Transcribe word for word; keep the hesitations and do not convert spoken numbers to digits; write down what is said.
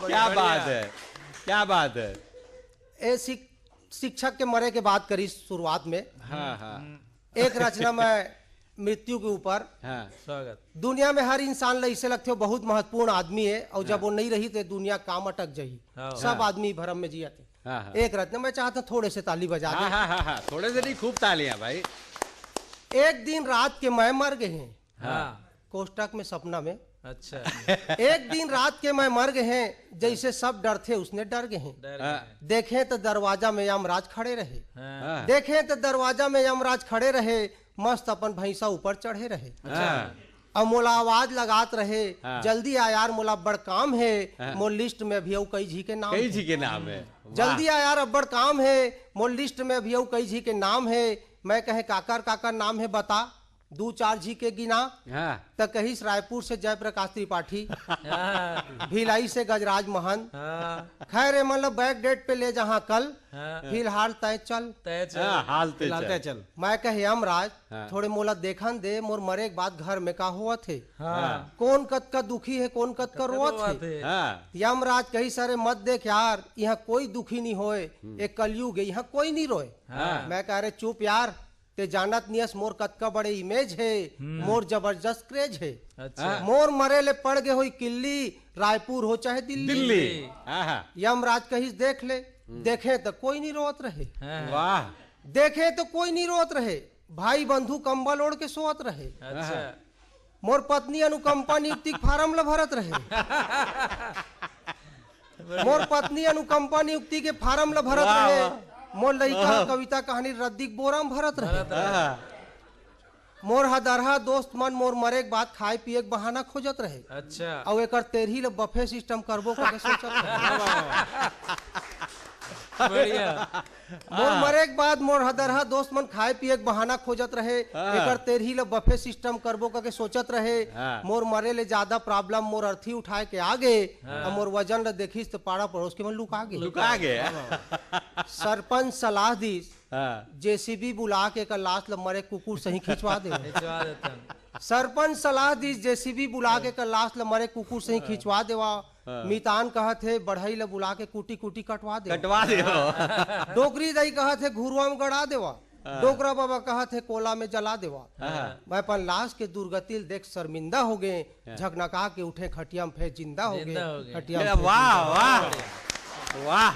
क्या बात है, क्या बात है। ए शिक-, शिक्षक के मरे के बात करी शुरुआत में। हाँ, हाँ। एक रचना मैं मृत्यु के ऊपर। हाँ। स्वागत। दुनिया में हर इंसान ला इसे लगथे, वो बहुत महत्वपूर्ण आदमी है, और जब हाँ। वो नहीं रही, तो दुनिया काम अटक जाही। हाँ। सब हाँ। आदमी भरम में जियत हे। हाँ, हाँ। एक रचना मैं चाहता हूँ, थोड़े से ताली बजा हाँ, दे। हाँ, हाँ, हाँ, थोड़े से नहीं, खूब तालियां भाई। एक दिन रात के मैं मर गए हैं। हाँ। कोष्टक में सपना में। अच्छा। एक दिन रात के मैं मर गए हैं, जैसे सब डर थे, उसने डर गए हैं। डर गए हाँ। हैं। देखें तो दरवाजा में यमराज खड़े रहे। हाँ। हाँ। देखें तो दरवाजा में यमराज खड़े रहे, मस्त अपन भैंसा ऊपर चढ़े रहे। अच्छा। हाँ। और मोला आवाज लगात रहे, हाँ। "जल्दी आ यार, मोला बड़ काम है, हाँ। मोर लिस्ट में अभी अउ कई झी के नाम कई है। झी के नाम है। वाह। जल्दी आ यार, अब्बड़ काम है, मोर लिस्ट में अभी अउ कई झी के नाम है।" मैं कहे, "काकर काकर नाम है, बता।" दू चार झी के गिना, हाँ। त कहिस, "रायपुर से जयप्रकाश त्रिपाठी, हाँ। भिलाई से गजराज महंत।" हाँ। "खैर, ए मन ल बैक डेट पे ले जहाँ कल, हाँ। फिलहाल तय चल।" तय चल। हाँ, हाल तय फिलहाल चल। तय चल। मैं कहे, "यमराज, हाँ। थोड़े मोला देखन दे, मोर मरे के बाद घर में का होवत हे? हाँ। कौन कतका दुखी है, कौन कतका कतका रोवत रोवत हे?" हे। हाँ। यमराज कहिस, "अरे मत देख यार, यहाँ कोई दुखी नहीं होए, हम्म। एक कलयुग है, यहाँ कोई नहीं रोए।" हाँ। मैं कह रहे, "चुप यार, ते जानत नियस मोर कतका बड़े इमेज हे, हम्म। मोर जबरदस्त क्रेज हे। अच्छा। हाँ। मोर मरे ले पड़ गे होई किल्ली, रायपुर हो चाहे दिल्ली।" दिल्ली। हाँ, हाँ। यमराज कहिस, "देख ले।" हम्म। देखे तो कोई नहीं रोवत रहे। हाँ। वाह। देखे तो कोई नहीं रोवत रहे। भाई बंधु कंबल ओढ़ के सोवत रहे। अच्छा। हाँ। मोर पत्नी अनुकंपा नियुक्ति के फार्म ल भरत रहे। मोर पत्नी अनुकंपा नियुक्ति के फार्म ल भरत वाह, रहे। वाह। मोर लइका वाह। कविता कहानी रद्दी के बोरा म भरत रहे। भरत रहे। हाँ। मोर हदरहा दोस्त मन मोर मरे के बाद खाए पिए के बहाना खोजत रहे। अच्छा। अउ एकर तेरही ल बफे सिस्टम करबो करके सोचत रहे। बढ़िया। मोर हाँ। मरे के बाद मोर हदरहा दोस्त मन खाए पिए के बहाना खोजत रहे। हाँ। एकर तेरही ल बफे सिस्टम करबो करके सोचत रहे। हाँ। मोर मरे ले ज्यादा प्रॉब्लम मोर अर्थी उठाए के आ गे। हाँ। अउ मोर वजन ल देखिस त पाड़ा पड़ोस के मन लुका गे। लुका गे। सरपंच सलाह दिस, हाँ। जेसीबी बुला के एकर लाश ल मरे कुकुर सही खिंचवा दे। खिंचवा देथन। सरपंच सलाह दिस, जेसीबी बुला के एकर लाश ल मरे कुकुर सही खिंचवा देवा। हाँ। मितान कहत हे, बढ़ई ल बुला के कुटी कुटी कटवा देवा। कटवा देवा। डोकरी दाई कहत हे, घुरुआ म गड़ा देवा। हाँ। डोकरा बाबा कहत हे, कोला में जला देवा। हाँ। मैं अपन लाश के दुर्गति ल देख शर्मिंदा हो गे। हाँ। झकनका के उठे खटिया म फेर जिंदा हो गे। जिंदा हो गे। खटिया म अरे फेर वाह, जिंदा हो वाह, गे। वाह।